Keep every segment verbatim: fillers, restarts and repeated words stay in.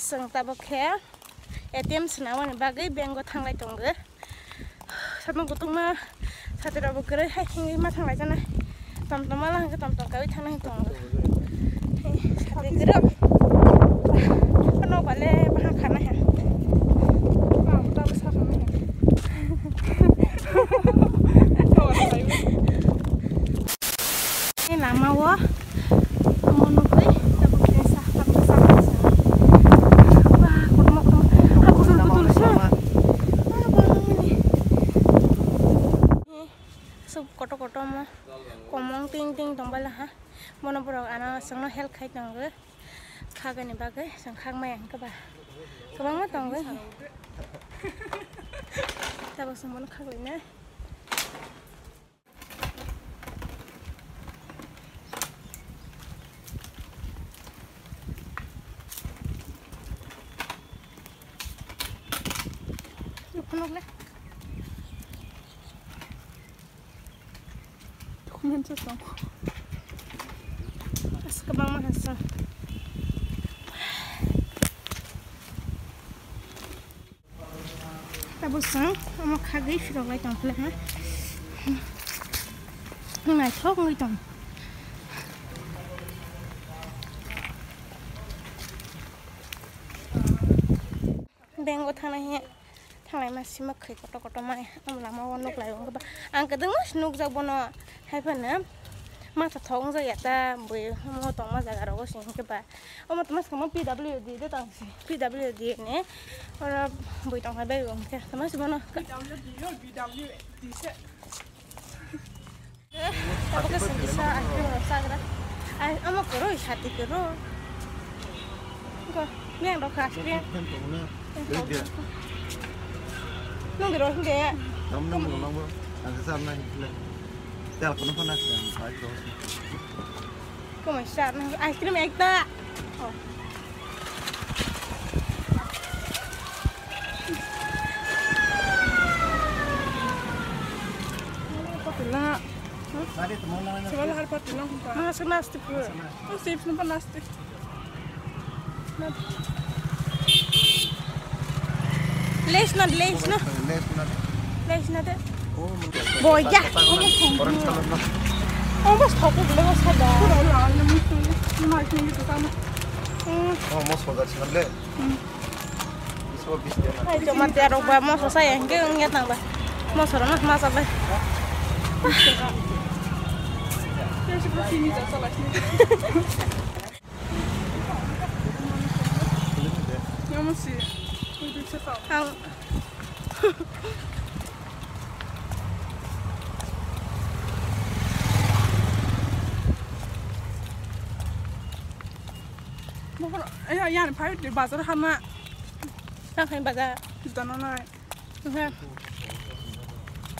Chwng tabuk khe A T M swnamani bagwi bank o thanglai tongo. Satung kutung ma satiro bo kwrwi hai hingwi ma thanglai jana. Tom tom ma lang tom tom kawi thanglai tongo. Satri kwrwi. Ano bale baha khana ha. Ang ta sa khana ha. Ni lama o omo nugwi tabuk khe sa, tabuk sa, sa. Ba, kotorma, kotorma. Ha, kotor, kotor sa. Ba, ba, mani. Sub kotor, kotor mo. Komong ting ting tong bala ha. Bono borok ano chwngno help khai tongo. Khagani bagwi chwng khak maya hwnkhe ba. Kwbangma tongo. Tabuk chwng bono khak lainai. Phunukle. Dokumen se tong. As kwbangma hasa. Tabuk chwng omo khagwi phirok lai tong khle ha. Naithok wngwi tong. Bank o thangnai he thanglai ma sima khwi kotor kotor mai omo lama o nuk lai wngkhe ba ang kwdwngma se nukjak bono hai phano matha thok wngjakya ta bui omo tongma jaga rogo se hinkhe ba. Omo tongma swkangma P W D de tong si. P W D ni oro bui tong hai bai wng khe tongma si bono. P W D yo, P W D se. Tabuk khe sengkisa ice cream rok chagra. Ai, omo kwrwi sati kwrwi. Ko, miyang rok kha ice cream. Nung de rok hinde. Nam nam nung nang bo. Ang sa na hile. Tel kono kono sa. Kumai sa na ice cream ekta. Oh. Patila. Sima lahar patila. Ah, sima asti pura. Oh, chips nampa lasti. Lays na, Lays na. Lays na. Lays na de. Oh, boya. Orange color na. Oh, mas thok ko le sa da. Pura la na mi tu. Ni ma ni tu ta ma. Hmm. Oh, mas hoda chale. Hmm. Iso bis de na. Ai, joma te rok ba moso sa yang ke nge tang ba. Moso ro na ma sa ba. Ke si ko si ni ja sa la si. Ang. Mohor, eh, yan, phai, bazar hama. Tang khai bazar. Juta no nai. Oke.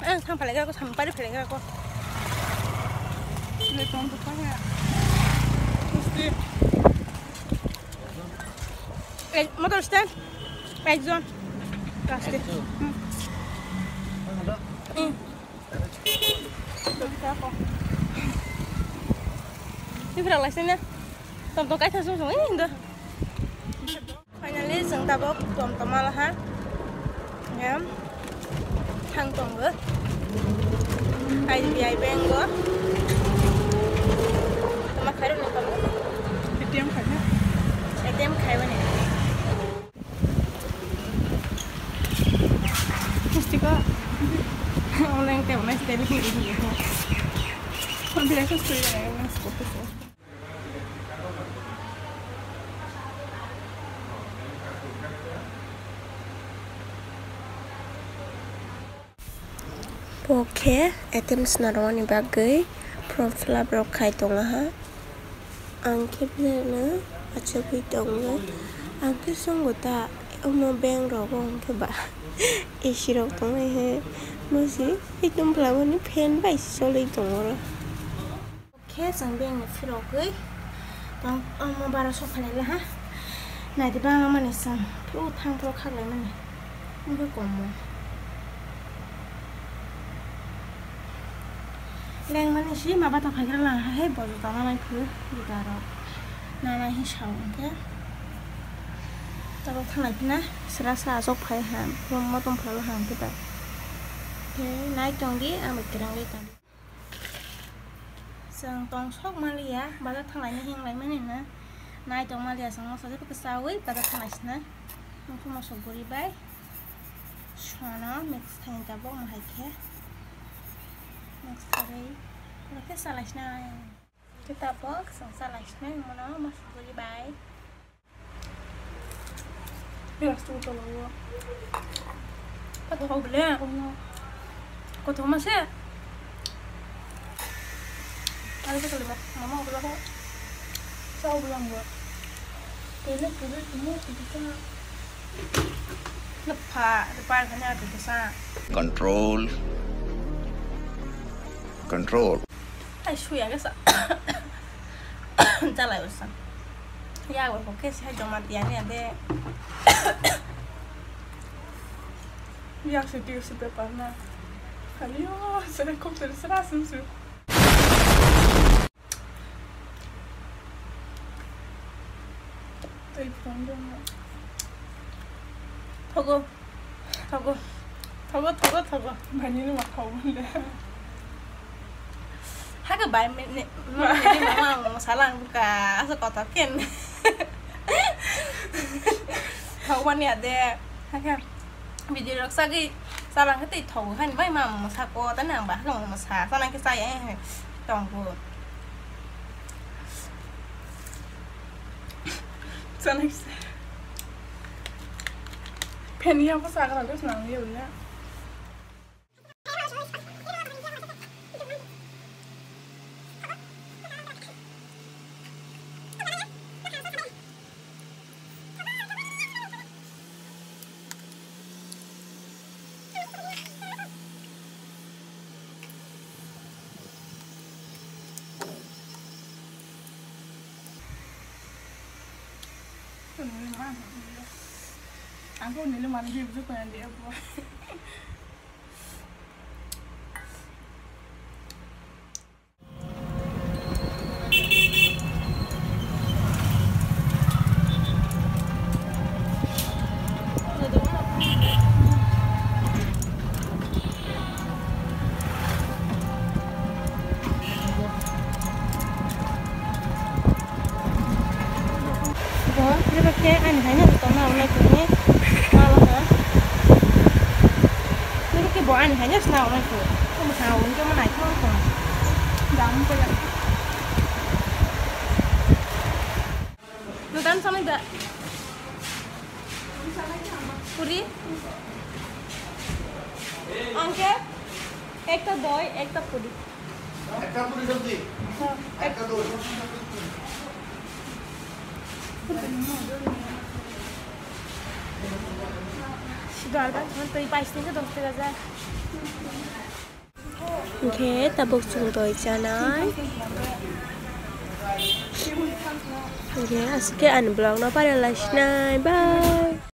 Eh, thang phalai ga ko, thang pari phalai ga ko. Le tong to pa ya. Usti. Eh, motor stand. Ekjon. Plastic. Hmm. Hmm. Ni phalai sini. Tom tom kai thang sung sung, eh, indo. Finally, chwng tabuk tom tom malaha. Em, thang tongo. I D B I bank o. Toma khairok ni tongo. A T M khaina. A T M khaiwani. Pusti ko. Online te online te ni. Kon biasa story na. Bo khe A T M swnamani bagwi form fill up rok khai tongo ha. Ang khe belai no achugwi tongo. Ang khe chwngbo ta omo bank rogo hwnkhe ba A C rok tongnai he. Bo se ekdom bwlai mani fan bai se choli tongo oro. Khe chwng bengni phirogwi tong, omo bara sokha laila ha. Naidi bangla mani chwng phuru thang phuru khak lai mani. Wngkhe komo. Leng mani si maba tong phaigra lang ha he bo juta nanai phuru juta rok nanai hi sao hwnkhe. Tabuk thanglai phina sra sa aswk phai ha, motom phalwi ham khe ta. Khe nai tong di, ang bai kwrwng ri tong. Chwng tong sok maliya, bazar thanglaina hinglai mani na. Nai tong maliya, chwng moso jephru kwchaui bazar thanglai sina. Nokho moso guri bai. Sono mix khaina tabuk mohai khe. Mix kharwi pura khe salai sina. Khe tabuk chwng salai sina, mono moso guri bai. Plastic tolo o. Kothoma bole. Kothoma se. Ani kothoma ma, mama bole ko. Sa bole mo. Tele tele tele tele sa. Lepa, lepa kanya tele sa. Control. Control. Ai, suya khe sa. Chalai usa. Ya, wai kok khe sa joma tiya ni ade. Ya, su tiu su pepa na. Kali yo, sere kok sere sera sun su. Tei phone dong. Thogo. Thogo. Thogo, thogo, thogo. Bani ni ma thogo le. Hake bai me, ne, ma, ne, ma, ma, ma, salang buka, asa kotor ken. Thogo ni ade. Hake video rok sagwi salang ke tei thogo hani bai ma, ma, sako, ta nang ba, hake ma, ma, sa, salang ke sa, eh, tonggo. Sanai se. Pen ya ko sa ka dos nang ye unya. Ang ko nili mani bi bujuk ko yang dia buat. Bo, khe ani haino tongna rwnai tongni. Malo ha. Nini khe bo ani haino sna rwnai tong. Tamo sa rwnai tong, naithok tong. Dam pala. Nang dam sanai da. Puri. Angke. Ekta doi, ekta puri. Ekta puri sabji. Ha, ekta doi. Sido alba, twi pais tengke dos tega ja. Hingke tabuk chwng doi chanai. Hingke aswk khe ani vlog no viral lai sinai. Bye.